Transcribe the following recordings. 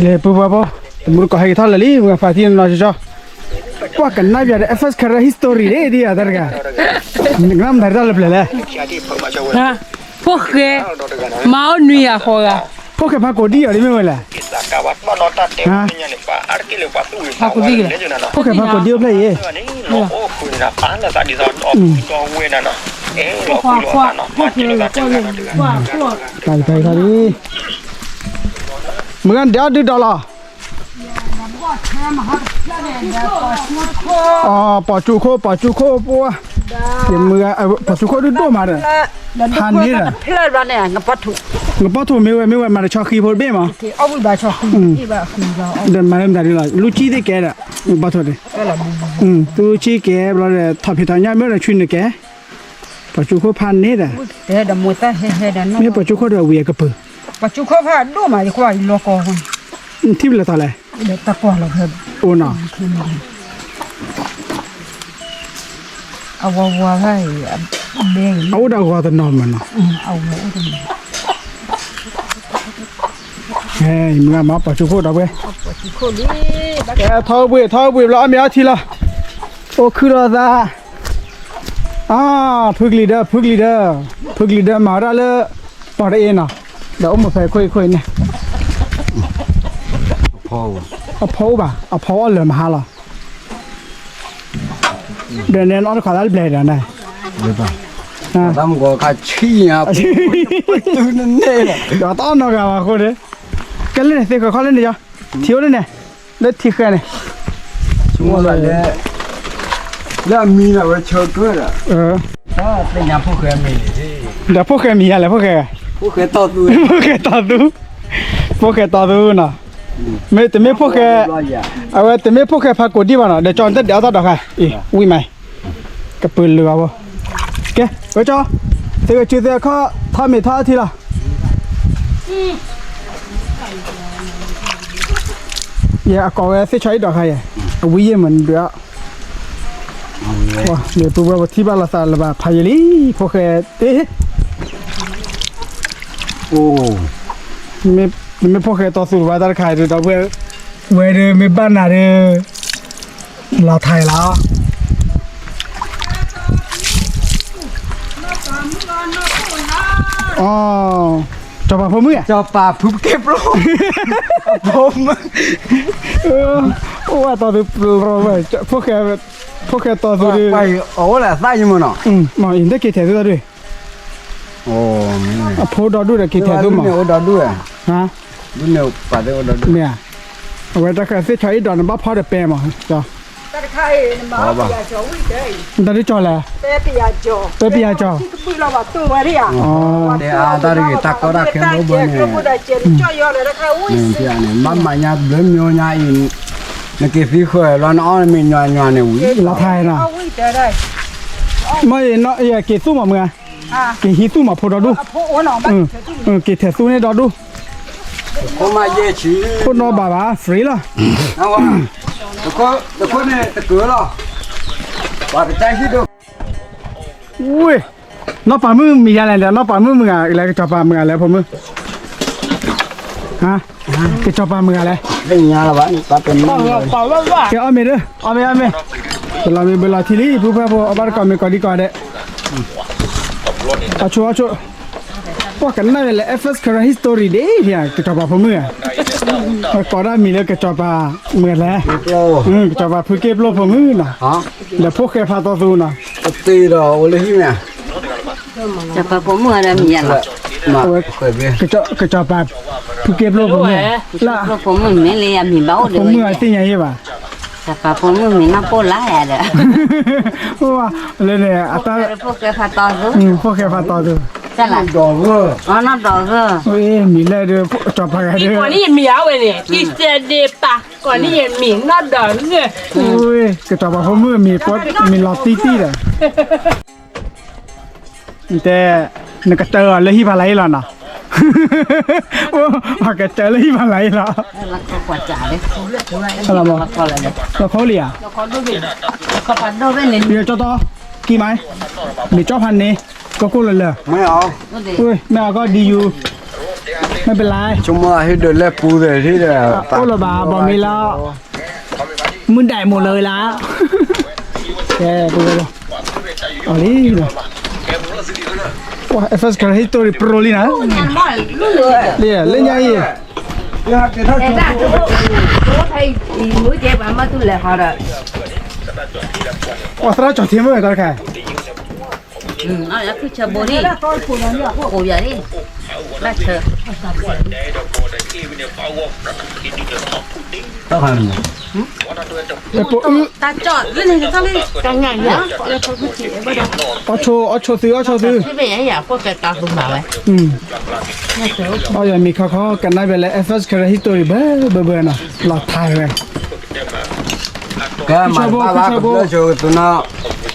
လဲၤပူၤပှၤဖိ, တမူတကိးဟဲက့ၤထီၣ်လၢာ်လံ, မုၢ်ဖးထံနီၤကၠီ, ပှၤကနၣ်ပၠးဒီး F S Karen history ဒ်ဒ်အတၢ်တဂၤ, နကနၣ်မတၤတၢ်လၢပျၢၤလဲၣ်, ဖိၣ်ဃဲ, မၤအိၣ်နွံဂၤဃိးဂၤ, ဖိၣ်ဃဲဖးကိးဒံၣ်အီၤဒ်မ့ၢ်ဝဲလဲၣ်, ဖးကိးဒံၣ်လဲၣ်, ဖိၣ်ဃဲဖးကိးဒံၣ်အိၣ်ဖျဲၣ်အံၤ, ဖိၣ်ဃဲ, ဖိၣ်ဃဲ, ဖိၣ်ဃဲ, မုၢ်ဂၤဒဲးအီၣ်ဒုးဒီးလီၤ အ ပိာ်ကၠူခိၣ် ပိာ်ကၠူခိၣ်ပှၢ်, ယမုၢ်ဂၤ, ပိာ်ကၠူခိၣ်ဒုးဒိၣ်မးဒီး, ဖးန့ၢ်ဒီး, နပီၢ်ထိးမ့ၢ်ဝဲ မ့ၢ်ဝဲမၤတဆီဃံဖိတဘ့ၣ်မး, ဒီးမၤလၢမတၤဒ်လီၤ လူၤကံသ့ၣ်ကဲဒီး, နပီၢ်ထိးန့ၣ်, သူလူၤကံကဲဘျီဒီး ထီၣ်ဖံးထီၣ်ညၣ်မ့ၢ်ဒီးဆွံနကဲ, ပိာ်ကၠူခိၣ်ဖးန့ၢ်ဒီး, မ့ၢ်ပိာ်ကၠူခိၣ်ဒီးဝံၤအကပၤ, ပိာ်ကၠူခိၣ်ဖးဒိၣ်မး ယကွၢ်လီၤကီ, ထံၣ်ဖဲလဲၣ်ထီၣ်လဲၣ်, အိၣ်နီၤ, အဝဲဝဲဖဲအံၤ, အဝဲအိၣ်တနီၤမးနီၤ, မုၢ်ဂၤမၤပိာ်ကၠူခိၣ်ဒီးဝဲ, ကဲထီၣ်ဘှံး ထီၣ်ဘှံးဘျီ အီၣ်မ့ၤအီထံလီၤ, အိၣ်ခုၣ်လီၤသး, အါ, ဖုကလံၤဒၢ ဖုကလံၤဒၢ, ဖုကလံၤဒၢမၤဝဲဒၣ်လၢ ပီၤတအ့နီၤ, ဒီးအိၣ်မူဖဲခိၣ်အံၤခိၣ်အံၤန့ၣ်, အဖီအိၣ်ဘၣ် အဖီအိၣ်လၢမဟါလီၤ, ဒီးနဲနအီၣ်တခီသၣ်တဘျဲၣ်ဒီးန့ၣ်, ဒီးတအီၣ်နီတဂၤဘၣ်အဃိန့ၣ်, ကဲလၢန့ၣ် သ့ဃဲၤခီလၢန့ၣ်ယီၤ, ထံအိၣ်လၢန့ၣ်, လၢထံဃဲန့ၣ်, လၢအမံၤန့ၣ်ဝဲဆၢကၢဒီး, ဒီးဖိၣ်ဃဲမံၤယါလဲၣ် ဖိၣ်ဃဲ, ဖိၣ်ဃဲတီၢ်သူ, ဖိၣ်ဃဲတီၢ်သူနီၤ, မ့ၢ်တမ့ၢ်ဖိၣ်ဃဲ, အဝဲတမ့ၢ်ဖိၣ်ဃဲဖးကိးဒံၣ်ဘၣ်နီၤ ဒီးကၠီတၢ်ဒဲးအီၣ်တၢ်ဒီးဃါ, ဝံၣ်မး, ကပၢၤလၢၤဘၣ်ဖိ, ကဲ, ဝဲကၠီ, သုကစုသ့အခီၣ် ထီၣ်မ့ၤထီၣ်ထံလီၤ ယဲအကိးဝဲသ့ၣ်ဆီအံၤဒီးခါယဲ, အဝံယဲၢ်မးဒုး, မ့ၢ်ပဝဲပထံၣ်ဘၣ်လိာ်သးလၢၤဘၣ် ဖးယံာ်လံ, ဖိၣ်ဃဲတ့ၢ်, မ့ၢ်ဖိၣ်ဃဲတီၢ်သူတဘၣ်တၢ်တခါဒီး ဒီပုၢ်ဝဲၢ်ဒုးမ့ၢ်ဘၣ်နၤဒီး လီၤထးလီၤ စီၤပၤဖိမုၣ်ဧါ, စီၤပၤဖုက့ၢ်ပျိ, ဖိမုၣ်, အိၣ်ဝဲတီၢ်သူ, ဖိၣ်ဃဲတီၢ်သူဒီး, အအိၣ်လၢအသၣ်ယမ့ၢ်နီၤ, မ့ၢ်အံၤတက့ၤထဲးသူဒီး, အဖိဒီဒူၣ်ဒီးက့ၤထဲးသူမး, မ့ၢ်ဧါ, အဝဲတၢ်ဃဲသ့ၣ်ဆီအံၤဒီးနဘၣ်ဖီဒီးပဲမး, တၢ်ဒုးကၠီၤလဲၣ်, ပဲပယၤကၠီၤ, တၢ်တဂ့ၤတၢ်ကီတၢ်ခဲဘိဘိန့ၣ်, ဘၣ်မၤညါဘျၢမံၤညါအံၤ, နက့ၤသံဃၢၤလီၤနအီၣ်မ့ၤညီညီန့ၣ်ဝံၤ, လီၤထးနီၤ, မ့ၢ်အံၤ က့ၤသူၣ်မးမုၢ်ဧါ, က့ၤဟံးသူၣ်မးဖိဒီဒူၣ်, က့ၤထဲးသူန့ၣ်ဒီဒူၣ်, ခိၣ်နီၣ်ဘၣ်ဘၣ် free လီၤ, တခိၣ်န့ၣ်တကၢၤလီၤ, ပှၤကတၢၢ်ဟံၣ်ဒိၣ်, ဝ့ၢ်, နီၢ်ပၤမုၣ်မံၤယါလဲၣ်ဒီး နီၢ်ပၤမုၣ်မုၢ်ဂၤလဲၣ် ဖိမုၣ်, ကစီၤပၤမုၢ်ဂၤလဲၣ်, ကဲအီၣ်မ့ၤဒီး အီၣ်မ့ၤအီၣ်မ့ၤ, ကလီၤမ့ၤဘၢလီၤထံလံ ပုၢ်ဖၢၣ်ဖိ အဘၣ်တကိးမ့ၤကိးဒံကိးဂၤဒဲး, အဆိအဆိ, ပှၤကနၣ်ဝဲလၢ F S Karen history ဒ် ကစီၤပၤဖိမုၣ်ဧါ, ကိးဒၣ်မံၤလၢကစီၤပၤမုၢ်ဂၤလဲၣ်, ကစီၤပၤဖုက့ၢ်ပျိဖိမုၣ်နီၤ, ဒီးဖိၣ်ဃဲဖးတီသူနီၤ, တ့ဒီးအိၣ်လၢဟံၣ်န့ၣ် စီၤပၤဖိမုၣ်အမံၤယါလီၤ, ကစီၤပၤဖုက့ၢ်ပျိဖိမုၣ်, လၢဖိမုၣ်မ့ၢ်လၢအမံၤဘၣ်အိၣ်ဒီး ဖိမုၣ်အသ့ၣ်ညါယဲဘၣ်, စီၤပၤဖိမုၣ်မံၤနီၢ်ပိၢ်လၢယၤဒီး, လၢန့ၣ် အတၢ်, ဖိၣ်ဃဲဖးတီသူ, ဖိၣ်ဃဲဖးတီသူ, နီၢ်ဒီးဂၢၢ်, နီၢ်ဒီးဂၢၢ်, မံၤလဲၣ်ဒီး စီၤပၤဂၤဒီး, ကိးနံၣ်ယမံၤအဝဲန့ၣ် ကံစဲဒ့ပာ်, ကိးနံၣ်ယမံၤနီၢ်ဒီးဂၢၢ်, ကစီၤပၤဖိမုၣ်မံၤ, မံၤလီၤတံၢ်တံၢ်ဒီး တဲ, နကတၢၢ်အီၤလၢဟံၣ်ဖးလၢအံၤလီၤနီၤ, ပှၤကတၢၢ်လၢဟံၣ်ဖးလၢအံၤလီၤ, လီၤခီလံဧါ, ကၠီတီ, ကံမး, မ့ၢ်ကၠီဖးန့ၣ်, ကီၢ်ကိၣ်လၢလၢ, မ့ၢ်အကီၢ်ဒံယူၤ, မ့ၢ်ပလၢ ဆိကမိၣ်ဟ့ၣ်ဒုးလဲၣ်ပူၤသ့ၣ်ထံၣ်ဒီး အိၣ်လၢၤဘၣ် ဘီမ့ၢ်လၢ မုၢ်ဒၣ်မိၢ်လၢၤလၢ ကဲ ပဝဲလီၤ အီၤလံ F S Karen History Pro လံနၤ လၢညါအံၤ အိၣ်သရၣ်ကၠီၤထံမ့ၢ်ဝဲကီတခါ ခုဆၢဘိလံ အိၣ်ယၤလံ ဘၣ်ဆၢ တၢ်ခါန့ၣ် တၢ်ကၠီၣ်လၢန့ၣ်ကသီၣ်လံ တၢ်ညါညါ အီၣ်ဆိ အီၣ်ဆိသု အီၣ်ဆိသု ဖဲယၤယၤ ဖိၣ်ကဲတီၤသူမၤဝဲ အီၣ်ယၤမံၤခီခီ ကနၣ်ဘၣ်လၢ F S Karen History ဘၣ်ဘၣ်ဘၣ်နီၤ လီၤထါဝဲ ကဲမၤတဘၣ်ဘၣ် ကဘျၢၣ်ဆိသုနီၤ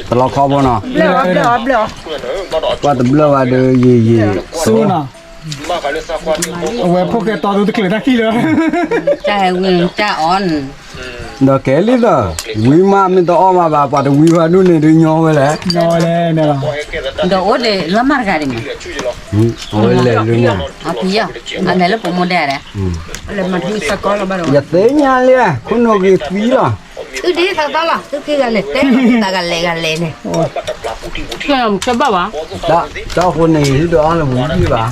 တလီၤခီဖိနီၤ ဘျၢၣ်အီၤ ဘျၢၣ်အီၤ ဘျၢၣ်အီၤ ပှၤတဘျၢၣ်ဘၣ်ဒီး ယံာ်ယံာ် သူနီၤ အဝဲဖိၣ်ဃဲတီသူတချုးတၢ်ခံလၢ တၢ်ဟဲဝံတၢ်အီၣ်န့ၣ် ဒီးကဲလံဒီး ဝံမးမ့ၢ်တအီၣ်မးဘၣ် ပှၤတဝံဘၣ်ဒိၣ်န့ၣ်ဒုးညီဝဲလဲၣ် ညီဝဲလဲၣ်န့ၣ်လီၤ ဒီးအိၣ်ဒီးလီၤမၢ်တဂၤဒံးမး အဝဲလဲၤလၢန့ၣ် အဖံယီၢ် အလဲၤလၢပမိၢ်ဒဲးဒဲး ယသ့ၣ်ညါလံ ခိၣ်နူာ်ဂ့ၤသံလီၤ သုဒ်သိးသိးလီၤ သုခံဂၤလဲၤတဲ သးဂၤလဲၤဂၤလဲၤန့ၣ် ကဘၣ်ဘၣ် တၢ်အဃိန့ၣ် ဟံးဒိးအီၣ်လၢပူၤဘၣ်